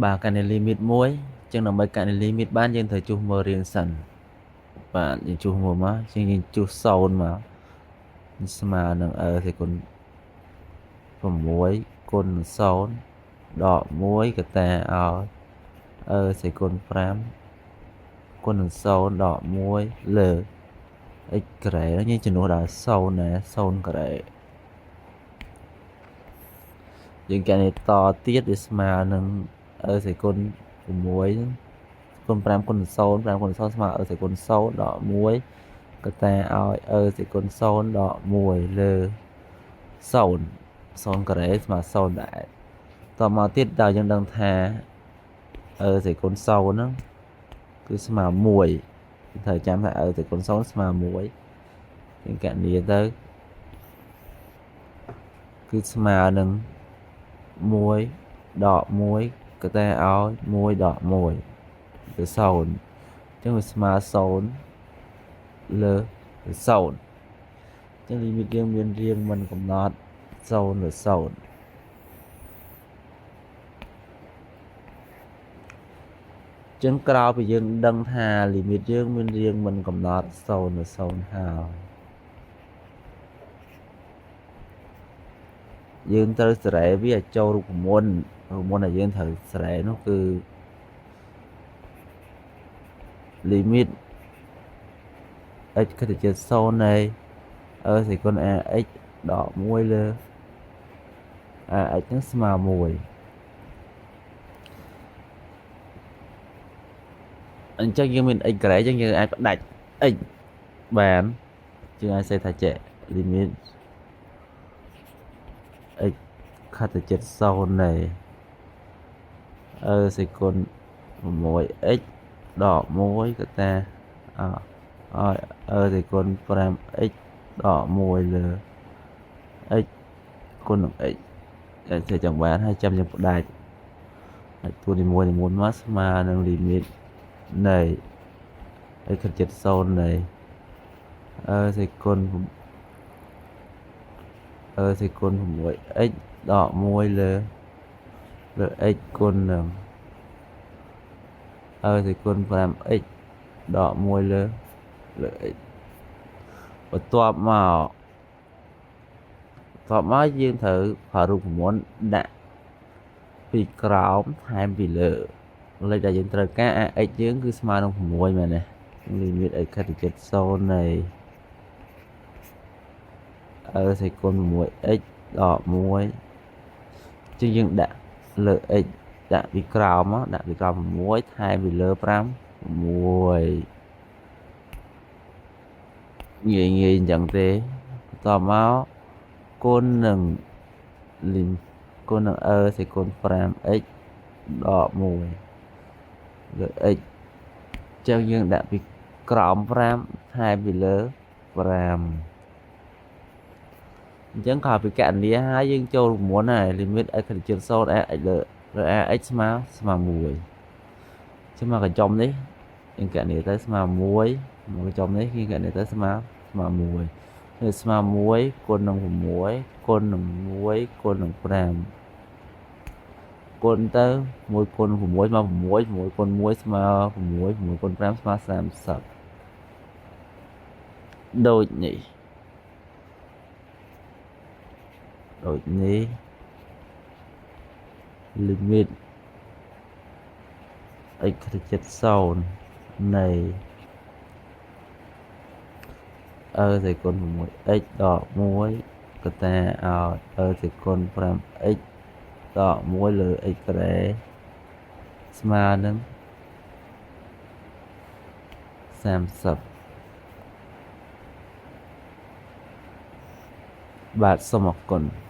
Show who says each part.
Speaker 1: បាទកណនី limit មួយចឹងដើម្បីកណនី limit បានយើងត្រូវជួសមើលរាងសិនបាទយើងជួសមើលមកជាងយើងជួស0មកស្មើនឹង e សេគុណ6គុណ0ដក1កតាឲ្យ e សេគុណ5គុណនឹង0ដក1លើ x ការ៉េយើងជំនួសដល់0ណា0ការ៉េយើងកណនីតទៀតវាស្មើនឹង e សេគុណ6គុណ5គុណ0 5គុណ0ស្មើ e សេគុណ0ដក1កតាឲ្យ e សេគុណ0ដក1លើ0 0ការ៉េស្មើ0ដែរតមកទៀតដល់យើងដឹងថា e សេគុណ0ហ្នឹងគឺស្មើ1ត្រូវចាំថា e សេគុណ0ស្មើ1យើងកណនីទៅគឺស្មើនឹង1ដក1កតាឲ្យ1ដក1ទៅ0អញ្ចឹងវាស្មើ0លើ0អញ្ចឹង limit យើងមានរាងមិនកំណត់0លើ0ចឹងក្រោយពីយើងដឹងថា limit យើងមានរាងមិនកំណត់0លើ0ហើយយើងត្រូវសេរីវាឲ្យចូលរូបមន្តរូបមន្តដែលយើងត្រូវសេរីនោះគឺ limit x ខិតទៅជា0នៃ e សេគុណ ax ដក1លើ ax នឹងស្មើ1អញ្ចឹងយើងមាន x ការ៉េអញ្ចឹងយើងអាចផ្ដាច់ x បានយើងអាចសេថាចេះ limit x ខិតទៅជិត0នៃ e សេគុណ 6x ដក1កតាឲ្យ e សេគុណ 5x ដក1លើ x គុណនឹង x អាចធ្វើចឹងបានហើយចាំយើងផ្ដាច់ហើយតួនីមួយៗមកស្មើនឹង limit នៃ x ខិតជិត0នៃ e សេគុណ e សេគុណ 6x ដក1លើលើ x គុណនឹង e សេគុណ 5x ដក1លើលើ x បន្ទាប់មកបន្ទាប់មកយើងត្រូវប្រើរូបមន្តដាក់ពីក្រោមថែមពីលើលេខដែលយើងត្រូវការ ax យើងគឺស្មើនឹង6មែនទេ limit x ខិតទៅជិត0នៃ e សេគុណ 6x ដក1ជាងយើងដាក់លើ x ដាក់ពីក្រោមមកដាក់ពីក្រោម6ថែមពីលើ5 6ងាយងាយអញ្ចឹងទេបន្តមកគុណនឹងលីមគុណនឹង e សេគុណ 5x ដក1លើ x ចឹងយើងដាក់ពីក្រោម5ថែមពីលើ5អញ្ចឹងក្រោយពីកណនាហើយយើងចូលរូបមន្តហើយ limit x ខិតជិត0 x លើលើ ax ស្មើស្មើ1ចឹងមកកញ្ចុំនេះយើងកណនាទៅស្មើ1មកកញ្ចុំនេះយើងកណនាទៅស្មើស្មើ1គឺស្មើ1គុណនឹង6គុណនឹង1គុណនឹង5គុណទៅ1គុណ6ស្មើ6 6គុណ1ស្មើ6 6គុណ5ស្មើ30ដូចនេះដូចនេះ limit x ខិតជិត0នៃ e សេគុណ 6x ដក1កតាឲ្យ e សេគុណ 5x ដក1លើ x ការ៉េស្មើនឹង30បាទសូមអរគុណ។